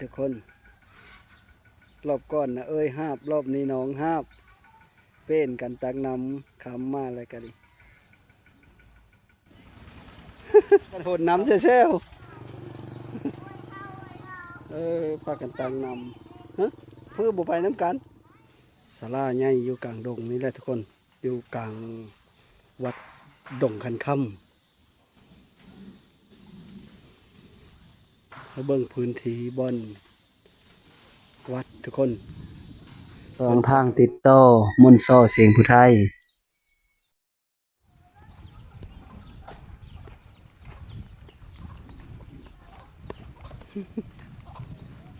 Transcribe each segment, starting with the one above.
ທຸກຄົນ ລອບກ່ອນນະເອີຍຫາບ ລອບນີ້ນ້ອງຫາບ ເປ່ນກັນຕັກນ້ຳ ຄຳມາແລ້ວກະນີ້ ກັນໂຫດນ້ຳແຊວໆ ເອີ ພາກັນຕັກນ້ຳ ຮະ ເພື່ອບໍ່ໄປນຳກັນ. ສາລາໃຫຍ່ຢູ່ກາງດົງນີ້ແຫຼະທຸກຄົນ ຢູ່ກາງວັດດົງຄັນຄຳ ມາເບິ່ງພື້ນທີ່ບ່ອນວັດທຸກຄົນ ສອງທາງຕິດຕໍ່ ມົນຊໍ ສຽງຜູ້ໄທ.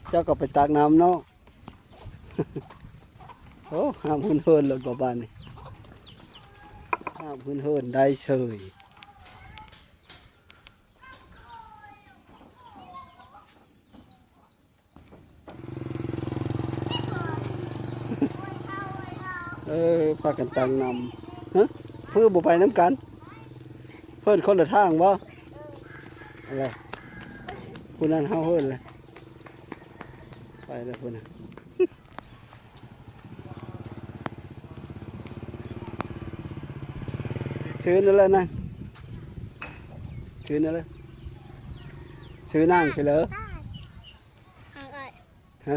ເຈົ້າກໍໄປຕັກນ້ຳເນາະ. ໂອ້ ຫາບຫື່ນເຫີນໂລດບໍ່ບາດນີ້ ຫາບຫື່ນເຫີນໄດ້ເສີຍ. ເອີ ພາກັນຕັກນ້ຳ ຮະ ເພື່ອບໍ່ໄປນຳກັນ ເພິ່ນຄົນລະທາງບໍ່? ເອົາລະ ຜູ້ນັ້ນເຮົາເຫີນລະ ໄປລະພຸ້ນນະ. ຊື່ນັ້ນແຫຼະນາງ ຊື່ນັ້ນແຫຼະ ຊື່ນາງໄປເລີຍ ນາງເອີຍ ຮະ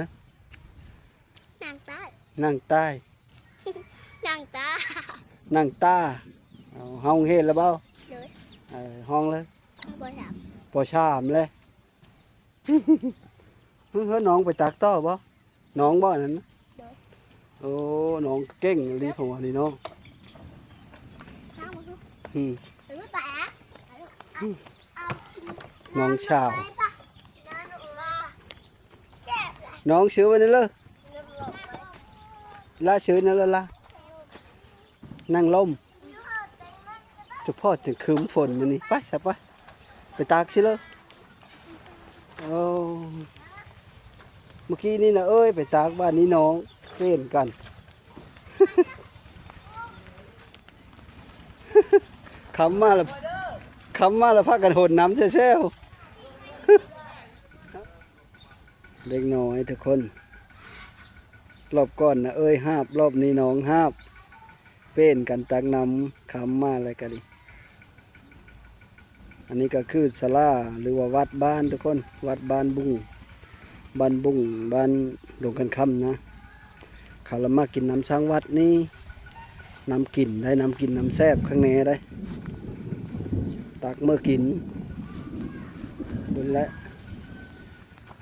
ນາງຕາຍ ນາງຕາຍ ນາງຕາ ນາງຕາ ເອົາ ເຮົາໂຮງຮຽນແລ້ວບໍ່? ໂດຍ ເອີ ຫ້ອງເລີຍ ປໍສາມ ປໍສາມແລ້ວ. ເຮີ້ຍ ນ້ອງໄປຕັກຕໍ່ບໍ່? ນ້ອງບໍ່ອັນນັ້ນນະ? ໂດຍ ໂອ້ ນ້ອງເກັ່ງອີ່ຫຼີເຮົາວ່ານີ້ເນາະ ນ້ອງ ອືມ ໄປລະ ອືມ ນ້ອງສາວ ນ້ອງຊື່ວ່ານັ້ນເລີ ລະຊື່ນັ້ນເລີ ລະ ນັ່ງລົມ. ສະເພາະຈັ່ງຄຶມຝົນມື້ນີ້ ໄປຊະ ໄປ ໄປຕາກຊິເລີຍ. ໂອ້ ມື້ກີ້ນີ້ນະເອີຍ ໄປຕາກ ບາດນີ້ນ້ອງເປັນກັນ ຄຳມາລະ ຄຳມາລະພາກັນໂຫດນ້ຳແຊວໆ. ເດັກນ້ອຍທຸກຄົນ ລອບກ່ອນນະເອີຍຫາບ ລອບນີ້ນ້ອງຫາບ ເປ່ນກັນຕັກນ້ຳ ຄຳມາແລ້ວກະນີ້. ອັນນີ້ກະຄືສາລາ ຫຼືວ່າວັດບ້ານທຸກຄົນ ວັດບ້ານບຸ້ງ ບ້ານບຸ້ງ ບ້ານດົງຄັນຄຳນະ. ເຂົາລະມາກິນນ້ຳສ້າງວັດນີ້ ນ້ຳກິນໄດ໋ ນ້ຳກິນນ້ຳແຊບຄັກແນ່ໄດ໋ ຕັກເມືອກິນພຸ້ນແຫຼະ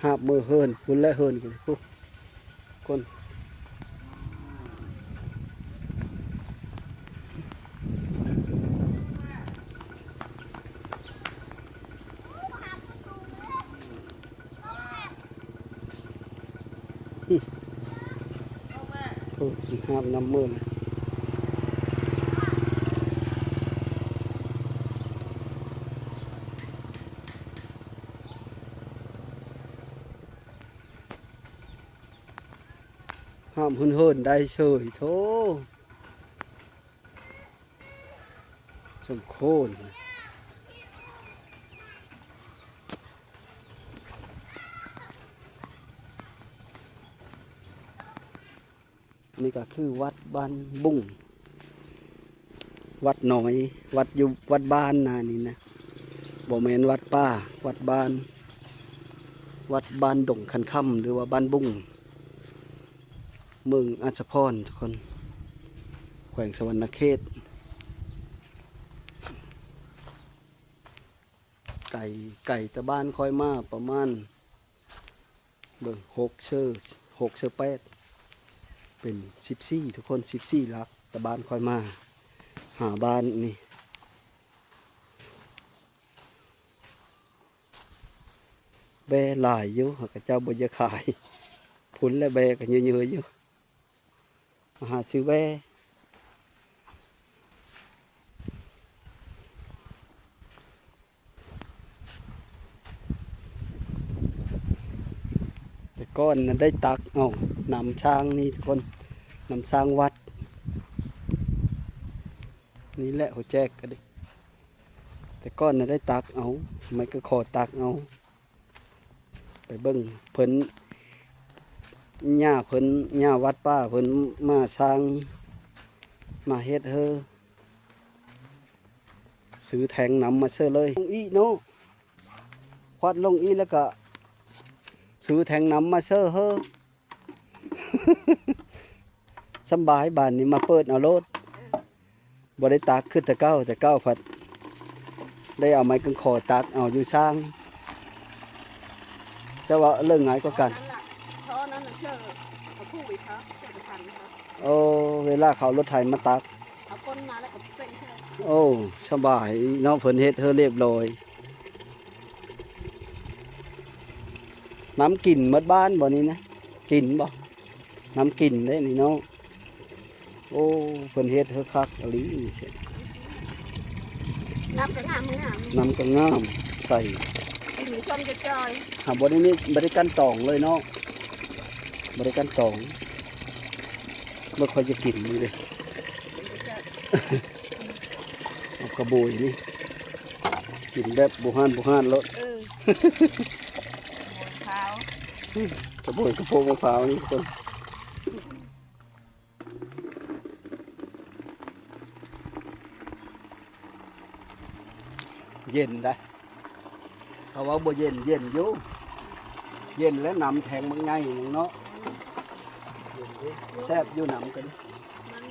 ຫາບເມືອເຮືອນພຸ້ນແຫຼະ ເຮືອນພຸ້ນ ຄົນ. ໂອ້ ຫາບນ້ຳເມືອນະ ຫາບເຫີນໆ ໄດ້ເສີຍ ໂທ້. ສົມໂຄນ ນີ້ກໍຄືວັດບ້ານບຸ້ງ ວັດນ້ອຍ ວັດຢູ່ ວັດບ້ານນານີ້ນະ ບໍ່ແມ່ນວັດປ່າ ວັດບ້ານ ວັດບ້ານດົງຄັນຄຳ ຫຼືວ່າບ້ານບຸ້ງ ເມືອງອາດສະພອນ ທຸກຄົນ ແຂວງສະຫວັນນະເຂດ. ໄກ ໄກແຕ່ບ້ານຂ້ອຍມາປະມານ ເບິ່ງ ຫົກເຊີ ຫົກເຊີແປດ ເປັນສິບສີ່ ທຸກຄົນ ສິບສີ່ຫຼັກ ແຕ່ບ້ານຂ້ອຍມາຫາບ້ານນີ້. ແບ້ຫຼາຍຢູ່ ເຂົາເຈົ້າບໍ່ຢາກຂາຍ ພຸ້ນແຫຼະ ແບ້ກໍເຍີະໆຢູ່ ມາຫາຊື້ແບ້. ແຕ່ກ່ອນນະໄດ້ຕັກເອົານ້ຳສ້າງນີ້ ທຸກຄົນ ນ້ຳສ້າງວັດ ນີ້ແຫຼະ ຫົວແຈກກໍດີ ແຕ່ກ່ອນນະໄດ້ຕັກເອົາ ມັນກໍຂໍຕັກເອົາ ໄປເບິ່ງເພິ່ນ ຍ່າເພິ່ນ ຍ່າວັດປ່າເພິ່ນມາສ້າງ ມາເຮັດເຮີ ຊື້ແທ້ງນ້ຳມາເຊີເລີຍ ລົງອີກເນາະ ຄວັດລົງອີກ ແລ້ວກະຊື້ແທ້ງນ້ຳມາເຊີເຮີ. ສຳບາຍ ບາດນີ້ມາເປີດເອົາໂລດ ບໍ່ໄດ້ຕັກຄືແຕ່ເກົ່າ ແຕ່ເກົ່າພັດໄດ້ເອົາໄມ້ກາງຂໍຕັກເອົາຢູ່ຊ່າງ. ເຈົ້າວ່າເລື່ອງງ່າຍກວ່າກັນ ເພາະນັ້ນນະ ເຊື່ອ ເຂົາຜູ້ອີກເຂົາ ເຊື່ອປະທານເຂົາ ໂອ້ ເວລາເຂົາເອົາລົດໄຖມາຕັກ ເອົາກົ້ນມາແລ້ວກໍເປັນເທື່ອ ໂອ້ ສະບາຍເນາະ ເພິ່ນເຮັດເຮີຮຽບຮ້ອຍ. ນ້ຳກິນໝົດບ້ານບໍ່ນີ້ນະ ກິນບໍ່? ນ້ຳກິນເດ້ນີ້ເນາະ ໂອ້ ເພິ່ນເຮັດເຮີຄັກອີ່ຫຼີນີ້ ນ້ຳກໍງາມ ນ້ຳກໍງາມ ໃສ ກິນຊົມຈອຍໆ ຫາບໍ່ໄດ້ມີ ບໍ່ໄດ້ກັ່ນຕອງເລີຍເນາະ ບໍ່ໄດ້ກັ່ນຕອງ ບໍ່ຄ່ອຍຈະກິນນີ້ເດ້. ເອົາກະໂບຍນີ້ ກິນແບບບູຮານໆໂລດ ເອີ ກະໂບຍ ກະໂປງມະພ້າວນີ້ທຸກຄົນ ເຢັນໄດ໋ ເຂົາວ່າບໍ່ເຢັນ ເຢັນຢູ່ ເຢັນແລ້ວນ້ຳແທ້ງບັກໃຫຍ່ໜຶ່ງເນາະ ເຢັນເດ້ ແຊບຢູ່ນ້ຳກັນ ມັນ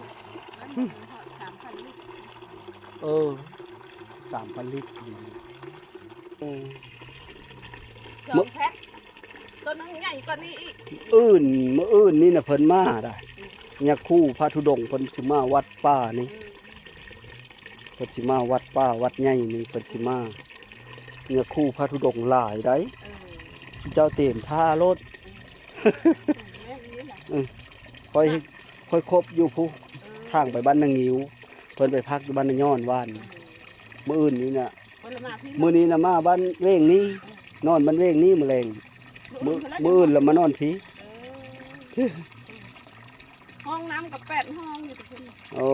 ມັນຮອດສາມພັນລິດ ເອີ ສາມພັນລິດ ເອີ ສອງແພັກ ໂຕໜຶ່ງໃຫຍ່ກວ່ານີ້ອີກ ອື່ນ ມື້ອື່ນນີ້ນະເພິ່ນມາໄດ໋ ຍາຄູພະທຸດົງເພິ່ນຊິມາວັດປ່ານີ້ ເພິ່ນຊິມາວັດປ່າວັດໃຫຍ່ນີ້ ເພິ່ນຊິມາ ຍາຄູພະທຸດົງຫຼາຍໄດ໋ ເອີ ເຈົ້າຕຽມຖ້າໂລດ ເອີ ຂ້ອຍ ຂ້ອຍຄົບຢູ່ພຸ້ນ ເອີ ທາງໄປບ້ານນາງິ້ວ ເພິ່ນໄປພັກຢູ່ບ້ານນາຍ້ອນວານ ເອີ ມື້ອື່ນນີ້ນະ ເພິ່ນລະມາພີ້ ມື້ນີ້ນະມາບ້ານເວງນີ້ ເອີ ນອນບ້ານເວງນີ້ມື້ແລງ ມື້ອື່ນ ມື້ອື່ນລະມານອນພີ້ ເອີ ຫ້ອງນ້ຳກໍແປດຫ້ອງຢູ່ພຸ້ນ ໂອ້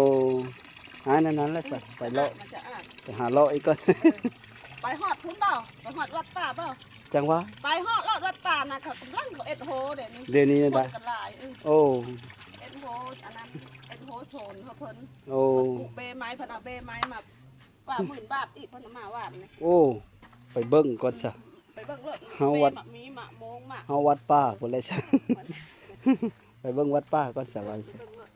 ອັນນັ້ນແຫຼະ ໄປເລາະ ໄປຫາເລາະອີກກ່ອນ ເອີ ໄປຮອດພຸ້ນບໍ່? ໄປຮອດວັດປ່າບໍ່? ຈັ່ງຫວາ ໄປຮອດ ຮອດວັດປ່ານະ ເຂົາກຳລັງເຂົາເຮັດໂຮດ ດຽວນີ້ ດຽວນີ້ນະ ຄົນກໍຫຼາຍ ເອີ ໂອ້ ເຮັດໂຮ ອັນນັ້ນ ເຮັດໂຮໂຊນເຂົາເພິ່ນ ໂອ້ ເພິ່ນປູກເບ້ໄມ້ ເພິ່ນເອົາເບ້ໄມ້ມາ ກວ່າໝື່ນບາດອີກ ເພິ່ນເອົາມາວານນີ້ ໂອ້ ໄປເບິ່ງກ່ອນຊະ ໄປເບິ່ງໂລດ ເຮົາວັດ ເບ້ໝາກມີ ໝາກໂມງ ໝາກ ເຮົາວັດປ່າພຸ້ນແຫຼະຊະ ໄປເບິ່ງວັດປ່າກ່ອນຊະ ວ່າຊັ້ນ ເບິ່ງໂລດ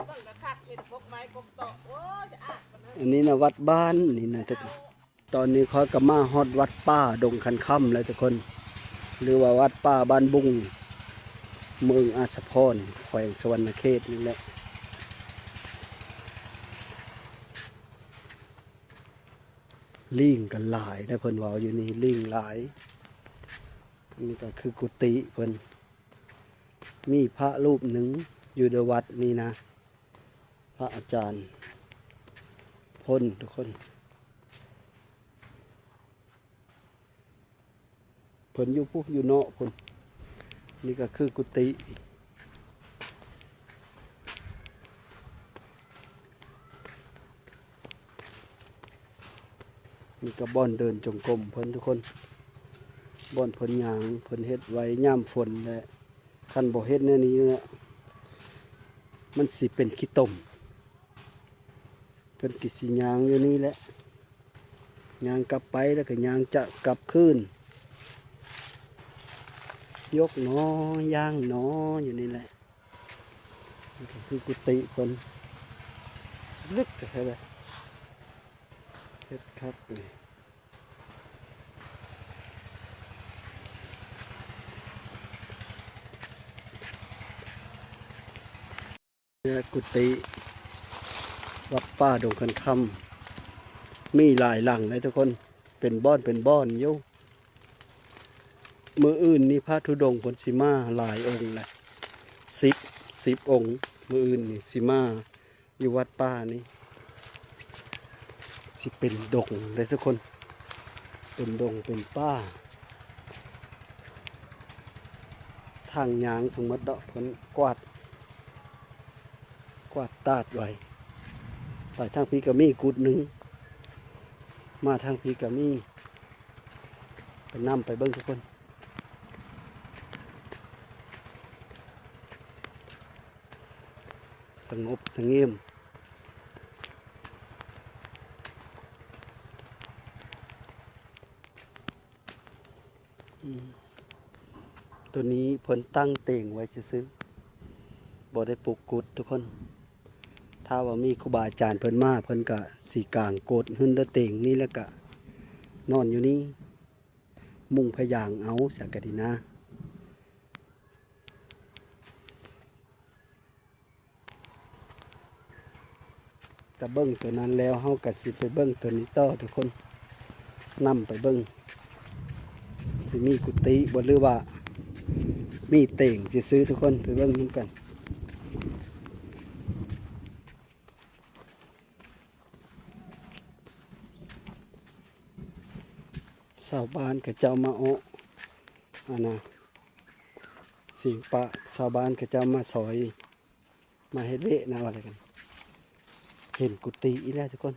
ເບິ່ງກະຄັກ ມີແຕ່ກົກໄມ້ກົກຕອກ ໂອ້ຍ ສະອາດປານນັ້ນ ອັນນີ້ນະວັດບ້ານນີ້ນະ ຕອນນີ້ຂ້ອຍກໍມາຮອດວັດປ່າດົງຄັນຄຳແລ້ວທຸກຄົນ ຫຼືວ່າວັດປ່າບ້ານບຸງ ເມືອງອາດສະພອນ ແຂວງສະຫວັນນະເຂດນີ້ແຫຼະ ລີງກໍຫຼາຍນະ ເພິ່ນເວົ້າຢູ່ນີ້ ລີງຫຼາຍ ນີ້ກໍຄືກຸຕິເພິ່ນ ມີພະຮູບໜຶ່ງຢູ່ໃນວັດນີ້ນະ ພະອາຈານພົນ ທຸກຄົນ ເພິ່ນຢູ່ພຸ້ນ ຢູ່ນອກພຸ້ນ ນີ້ກໍຄືກຸຕິ ນີ້ກໍບ່ອນເດີນຈົງກົມເພິ່ນທຸກຄົນ ບ່ອນເພິ່ນຍ່າງ ເພິ່ນເຮັດໄວ້ຍາມຝົນແຫຼະ ຄັນບໍ່ເຮັດແນວນີ້ແຫຼະ ມັນຊິເປັນຂີ້ຕົມ ເພິ່ນກໍຊິຍ່າງຢູ່ນີ້ແຫຼະ ຍ່າງກັບໄປ ແລ້ວກໍຍ່າງຈະກັບຄືນ ຍົກໜໍ ຍ່າງໜໍ ຢູ່ນີ້ແຫຼະ ນີ້ກໍຄືກຸຕິເພິ່ນ ເລິກແທ້ໆເລີຍ ເຮັດຄັກນີ້. ແລະ ກຸຕິວັດປ່າດົງຄັນຄຳ ມີຫຼາຍຫຼັງເດ້ທຸກຄົນ ເປັນບ່ອນເປັນບ່ອນຢູ່. ມື້ອື່ນນີ້ພະທຸດົງເພິ່ນຊິມາຫຼາຍອົງແຫຼະ ສິບ ສິບອົງ ມື້ອື່ນນີ້ຊິມາ ຢູ່ວັດປ່ານີ້ຊິເປັນດົງເດ້ທຸກຄົນ ເປັນດົງເປັນປ່າ ທາງຍ່າງທັງໝົດເນາະ ເພິ່ນກວາດ ກວາດຕາດໄວ້ ໄປທາງພີ້ກໍມີກຸດໜຶ່ງ ມາທາງພີ້ກໍມີ ນຳໄປເບິ່ງທຸກຄົນ ສະຫງົບສະຫງຽມ. ອືມ ໂຕນີ້ເພິ່ນຕັ້ງເຕັງໄວ້ຊື່ໆ ບໍ່ໄດ້ປຸກກຸດທຸກຄົນ. ຖ້າວ່າມີຄູບາອາຈານເພິ່ນມາ ເພິ່ນກະຊິກາງໂກດຫຶ້ນເດີເຕັງນີ້ ແລ້ວກະນອນຢູ່ນີ້ ມຸງພະຍາງເອົາ ສາກະດີນາ. ຕາເບິ່ງໂຕນັ້ນແລ້ວ ເຮົາກະຊິໄປເບິ່ງໂຕນີ້ຕໍ່ທຸກຄົນ ນຳໄປເບິ່ງ ຊິມີກຸຕິບໍ່ ຫຼືວ່າມີເຕັງຊື່ໆ ທຸກຄົນ ໄປເບິ່ງນຳກັນ. ຊາວບ້ານເຂົາເຈົ້າມາເອາະ ອັນນະ ສິງປະ ຊາວບ້ານເຂົາເຈົ້າມາຊ່ອຍ ມາເຮັດວຽກນະ ວ່າແລ້ວກັນ ເຫັນກຸຕິອີກແລ້ວທຸກຄົນ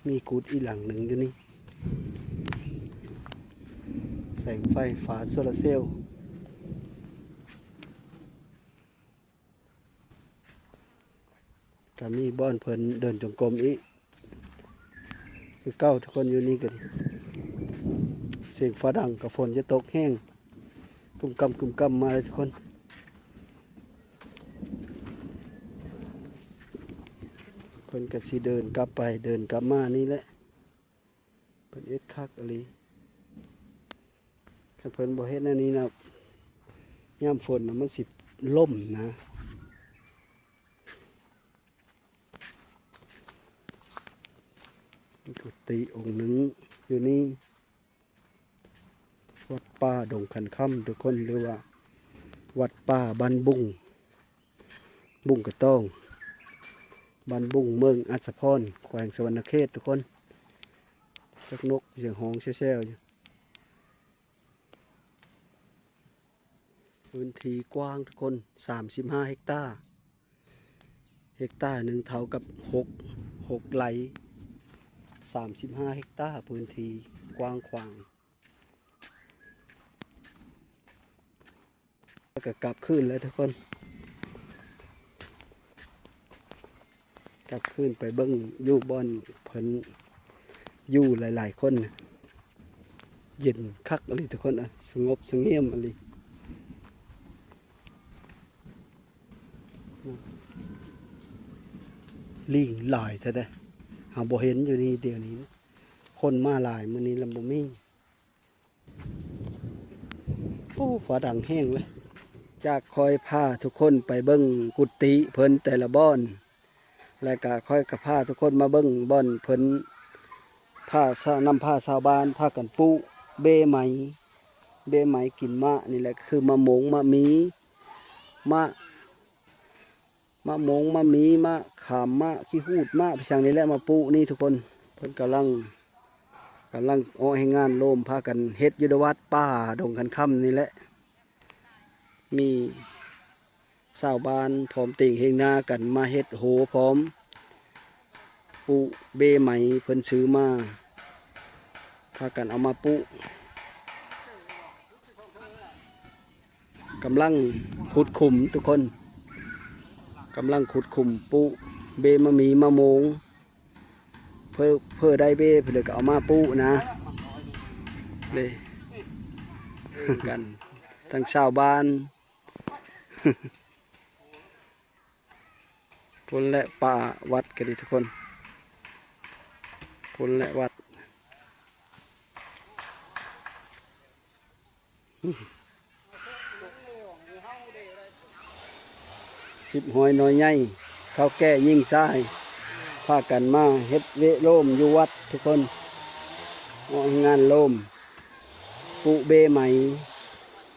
ມີກຸດອີກຫຼັງໜຶ່ງຢູ່ນີ້ ແສງໄຟຟ້າໂຊລາເຊວ. ກະມີບ່ອນເພິ່ນເດີນຈົງກົມອີກຄືເກົ່າທຸກຄົນ ຢູ່ນີ້ກະດີ ສຽງຟ້າດັງ ກະຝົນຈະຕົກແຮງ ກຸມກຳ ກຸມກຳມາເລີຍທຸກຄົນ. ເພິ່ນກະຊິເດີນກັບໄປເດີນກັບມານີ້ແຫຼະ ເພິ່ນເຮັດຄັກອີ່ຫຼີ. ຄັນເພິ່ນບໍ່ເຮັດແນວນີ້ນະ ຍາມຝົນນະ ມັນຊິລົ້ມນະ. ມີກຸຕິອົງໜຶ່ງຢູ່ນີ້ ວັດປ່າດົງຂັນຄຳທຸກຄົນ ຫຼືວ່າວັດປ່າບ້ານບຸງ ບຸງກະຕ້ອງ ບ້ານບຸງ ເມືອງອັດສະພອນ ແຂວງສະຫວັນນະເຂດທຸກຄົນ. ຈັກນົກສຽງຮ້ອງແຊວໆຢູ່. ພື້ນທີ່ກວ້າງທຸກຄົນ ສາມສິບຫ້າເຮັກຕາ ເຮັກຕາໜຶ່ງເທົ່າກັບຫົກ ຫົກໄຮ່ ສາມສິບຫ້າເຮັກຕາ ພື້ນທີ່ກວ້າງຂວາງ. ແລ້ວກໍກັບຄືນແລ້ວທຸກຄົນ ກັບຄືນໄປເບິ່ງຢູ່ບ່ອນເພິ່ນຢູ່ຫຼາຍໆຄົນ. ເຢັນຄັກອີ່ຫຼີທຸກຄົນ ສະຫງົບສະຫງຽມອີ່ຫຼີ. ລີງຫຼາຍແທ້ເດ້ ຫາບໍ່ເຫັນຢູ່ນີ້ດຽວນີ້ ຄົນມາຫຼາຍມື້ນີ້ລະບໍ່ມີ. ໂອ້ ຟ້າດັງແຮງເລີຍ. ຈາກຂ້ອຍພາທຸກຄົນໄປເບິ່ງກຸຕິເພິ່ນແຕ່ລະບ່ອນ ແລະກະຂ້ອຍກະພາທຸກຄົນມາເບິ່ງບ່ອນເພິ່ນພາຊາວ ນຳພາຊາວບ້ານພາກັນປູກເບ້ໄມ້ ເບ້ໄມ້ກິນໝາກນີ້ແຫຼະ ຄືໝາກໂມງ ໝາກມີ ໝາກ ໝາກໂມງ ໝາກມີ ໝາກຂາມ ໝາກຂີ້ຫູດ ໝາກໄປສັງນີ້ແຫຼະ ມາປູກນີ້ທຸກຄົນ. ເພິ່ນກຳລັງ ກຳລັງເອາະແຮງງານໂລມ ພາກັນເຮັດຢູ່ໃນວັດປ່າດົງຂັນຄຳນີ້ແຫຼະ ມີຊາວບ້ານພ້ອມເຕັງເຮງນາກັນມາເຮັດໂຮພ້ອມ ປູກເບ້ໄມ້ເພິ່ນຊື້ມາ ພາກັນເອົາມາປູກ. ກຳລັງຂຸດຂຸມທຸກຄົນ ກຳລັງຂຸດຂຸມປູກເບ້ ໝາກມີ ໝາກໂມງ ເພື່ອ ເພື່ອໄດ້ເບ້ເພິ່ນເລີຍກໍເອົາມາປູກນະ ເລີຍກັນ ທັງຊາວບ້ານ. ພຸ້ນແຫຼະປ່າວັດກໍດີທຸກຄົນ ພຸ້ນແຫຼະວັດ. ສິບຮ້ອຍນ້ອຍໃຫຍ່ ເຖົ້າແກ່ຍິງຊາຍ ພາກັນມາເຮັດວຽກໂລມຢູ່ວັດທຸກຄົນ ເອົາແຮງງານໂລມ ປູກເບ້ໄມ້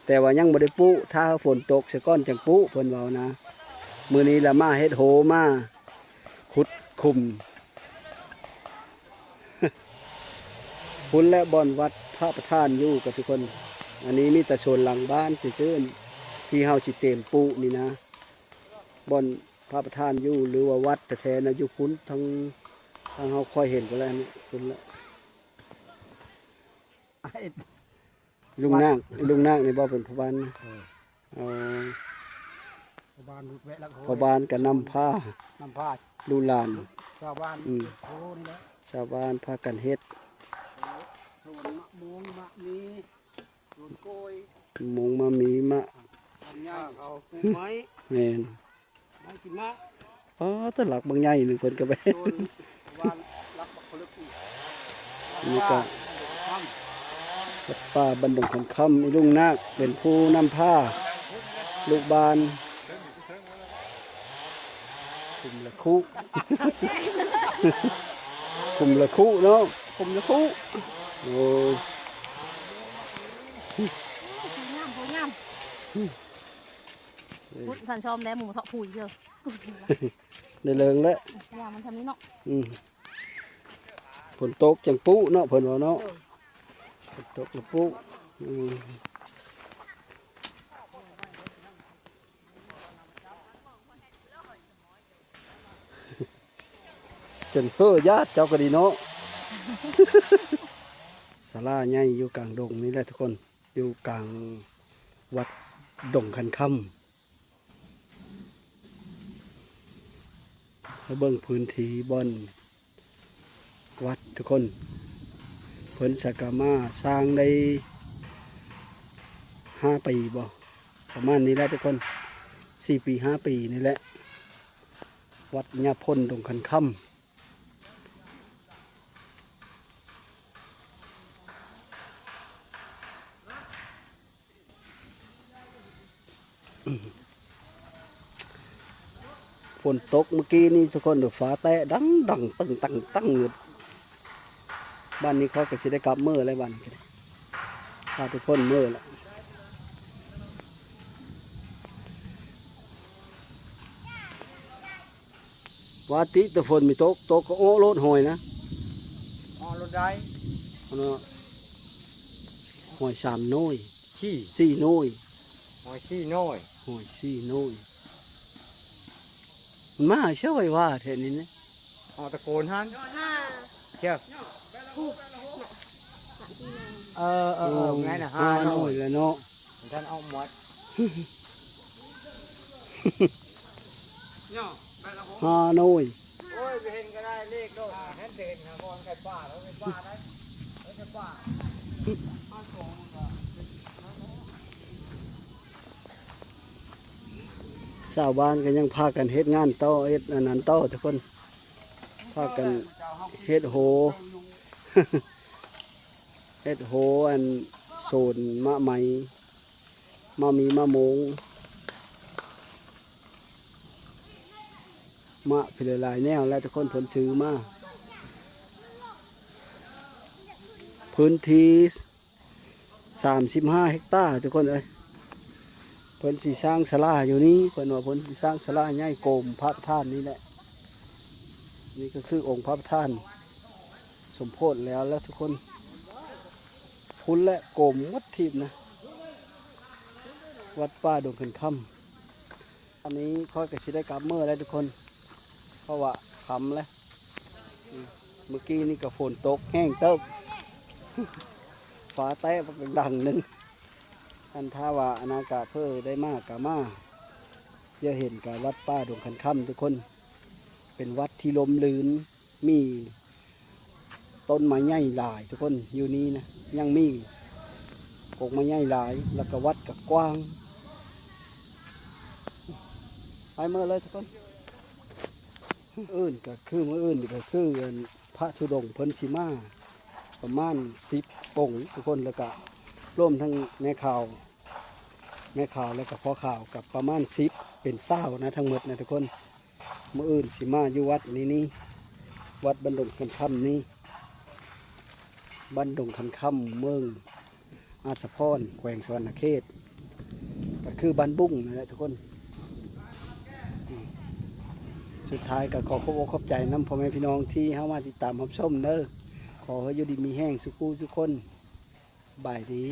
ແຕ່ວ່າຍັງບໍ່ໄດ້ປູກ ຖ້າຝົນຕົກຊະກ່ອນຈັ່ງປູກ ເພິ່ນເວົ້ານະ. ມື້ນີ້ລະມາເຮັດໂຮ ມາຂຸດຂຸມ. ພຸ້ນແຫຼະບ່ອນວັດພະປະທານຢູ່ກັບທຸກຄົນ. ອັນນີ້ມີແຕ່ໂຊນຫຼັງບ້ານຊື່ໆ ທີ່ເຮົາຊິເຕັມປູກນີ້ນະ. ບ່ອນພະປະທານຢູ່ ຫຼືວ່າວັດແທ້ໆນະ ຢູ່ພຸ້ນ ທາງ ທາງເຮົາຄ່ອຍເຫັນໄປແລ້ວ ພຸ້ນແຫຼະ. ເຮັດ ລຸງນາກ ລຸງນາກນີ້ບໍ່ເປັນພໍ່ບ້ານນະ? ເອີ ອໍ ພໍ່ບ້ານແວະລັກໂຫ ພໍ່ບ້ານກໍນຳພາ ນຳພາລູກຫຼານ ຊາວບ້ານ ອືມ ໂຫນີ້ແຫຼະ ຊາວບ້ານພາກັນເຮັດ ສວນມະມ່ວງ ມະມີ ສວນກ້ວຍ ມະມ່ວງ ມະມີ ມະ ລຳໄຍ ເອົາປູກໄມ້ ແມ່ນ ໄມ້ກິນໝາກ ອໍ ແຕ່ຫຼັກບັກໃຫຍ່ໜຶ່ງເພິ່ນກໍໄປ ໂດຍ ວ່າຫຼັກບັກຜະລຶກອີກ ນີ້ກໍ ວັດປ່າບ້ານດົງຂັນຄຳ ອີລຸງນາກເປັນຜູ້ນຳພາລູກບ້ານ ຄຸມລະຄຸ ຄຸມລະຄຸເນາະ ຄຸມລະຄຸ ໂອ້ຍ ໂອ້ຍ ສວຍງາມ ສວຍງາມ ພຸ້ນ ທ່ານຊອມແດ່ ໝູ່ເທາະຜຸຍເດີ ໄດ້ເລີງແລ້ວ ຢ່າມັນທຳນີ້ເນາະ ອືມ ຝົນຕົກຈັ່ງປຸເນາະ ເພິ່ນວ່າເນາະ ໂດຍ ຝົນຕົກລະປຸ ອືມ ຈົນເຮີ້ຍາດເຈົ້າກໍດີເນາະ ສາລາໃຫຍ່ຢູ່ກາງດົງນີ້ແຫຼະທຸກຄົນ ຢູ່ກາງວັດດົງຂັນຄຳ ໃຫ້ເບິ່ງພື້ນທີ່ບ່ອນວັດທຸກຄົນ ເພິ່ນສັກກະມາສ້າງໄດ້ຫ້າປີບໍ່ ປະມານນີ້ແຫຼະທຸກຄົນ ສີ່ປີຫ້າປີນີ້ແຫຼະ ວັດຍາພົນດົງຂັນຄຳ. ຝົນຕົກມື້ກີ້ນີ້ທຸກຄົນ ຟ້າແຕະດັງໆ ຕຶ້ງໆ ຕຶ້ງຢູ່ ບາດນີ້ຂ້ອຍກໍຊິໄດ້ກັບເມືອແລ້ວ ບາດນີ້ກໍໄດ້ພາທຸກຄົນເມືອແລ້ວ. ວ່າຕິ ແຕ່ຝົນມີຕົກ ຕົກກໍເອາະໂລດຫອຍນະ ເອາະໂລດໄດ້ ອັນນະ ຫອຍສາມໜ່ວຍ ສີ່ ສີ່ໜ່ວຍ ຫອຍສີ່ໜ່ວຍ ຫອຍສີ່ໜ່ວຍ ມັນມາໃສວ່າແທ້ນີ້ນະ ເອາະຕະໂກນຫັ້ນ ເຈົ້າ ເອີ ເອີ ເອີ ແມ່ນ ຫ້າໜ່ວຍແລ້ວເນາະ ມັນທັນອອກໝົດ ຫ້າໜ່ວຍ ໂອ້ຍ ໄປເຫັນກໍໄດ້ເລກໂລດ ເຫັນ ເຫັນຫາບ່ອນໄກ່ປ່າ ແລ້ວໄກ່ປ່າໄດ້ ເອີ ໄກ່ປ່າ ຊາວບ້ານກໍຍັງພາກັນເຮັດງານຕໍ່ ເຮັດອັນນັ້ນຕໍ່ທຸກຄົນ ພາກັນເຮັດໂຫ ເຮັດໂຫ ອັນ ສວນໝາກໄມ້ ໝາກມີ ໝາກໂມງ ໝາກພິເລຫຼາຍແນວແຫຼະທຸກຄົນ ເພິ່ນຊື້ມາ ພື້ນທີ່ ສາມສິບຫ້າເຮັກຕາທຸກຄົນເອີຍ ເພິ່ນຊິສ້າງສາລາຢູ່ນີ້ ເພິ່ນວ່າເພິ່ນຊິສ້າງສາລາໃຫຍ່ໂກມພະປະທານນີ້ແຫຼະ ນີ້ກໍຄືອົງພະປະທານສົມໂພດແລ້ວແຫຼະທຸກຄົນ ພຸ້ນແຫຼະໂກມໝົດທີບນະ ວັດປ່າດົງຂັນຄຳ. ອັນນີ້ຂ້ອຍກໍຊິໄດ້ກັບເມືອແລ້ວທຸກຄົນ ເພາະວ່າຄ່ຳແລ້ວ ອືມ ມື້ກີ້ນີ້ກໍຝົນຕົກແຮງເຕີບ ຟ້າແຕະບັກດັງໜຶ່ງ ອັນຖ້າວ່າອະນາກາດເພິ່ນໄດ້ມາກໍມາ ຢາກເຫັນກໍວັດປ່າດົງຂັນຄຳທຸກຄົນ ເປັນວັດທີ່ຮົ່ມລື່ນ ມີຕົ້ນໄມ້ໃຫຍ່ຫຼາຍທຸກຄົນ ຢູ່ນີ້ນະ ຍັງມີກົກໄມ້ໃຫຍ່ຫຼາຍ ແລ້ວກໍວັດກໍກວ້າງ ໄປເມືອເລີຍທຸກຄົນ. ມື້ອື່ນກໍຄື ມື້ອື່ນນີ້ກໍຄື ອັນ ພະທຸດົງເພິ່ນຊິມາປະມານສິບອົງທຸກຄົນ ແລ້ວກໍລວມທັງແມ່ຂາວ ແມ່ຂາວ ແລ້ວກໍພໍ່ຂາວ ກໍປະມານສິບເປັນຊາວນະ ທັງໝົດນະທຸກຄົນ. ມື້ອື່ນຊິມາຢູ່ວັດນີ້ນີ້ ວັດບ້ານດົງຂັນຄຳນີ້ ບ້ານດົງຂັນຄຳ ເມືອງອາດສະພອນ ແຂວງສະຫວັນນະເຂດ ກໍຄືບ້ານບຸ້ງນັ້ນແຫຼະທຸກຄົນ. ອືມ ສຸດທ້າຍກໍຂໍຂອບອົກຂອບໃຈນຳພໍ່ແມ່ພີ່ນ້ອງທີ່ເຂົ້າມາຕິດຕາມຮັບຊົມເດີ ຂໍໃຫ້ຢູ່ດີມີແຮງສູ່ຜູ້ສູ່ຄົນ ສະບາຍດີ.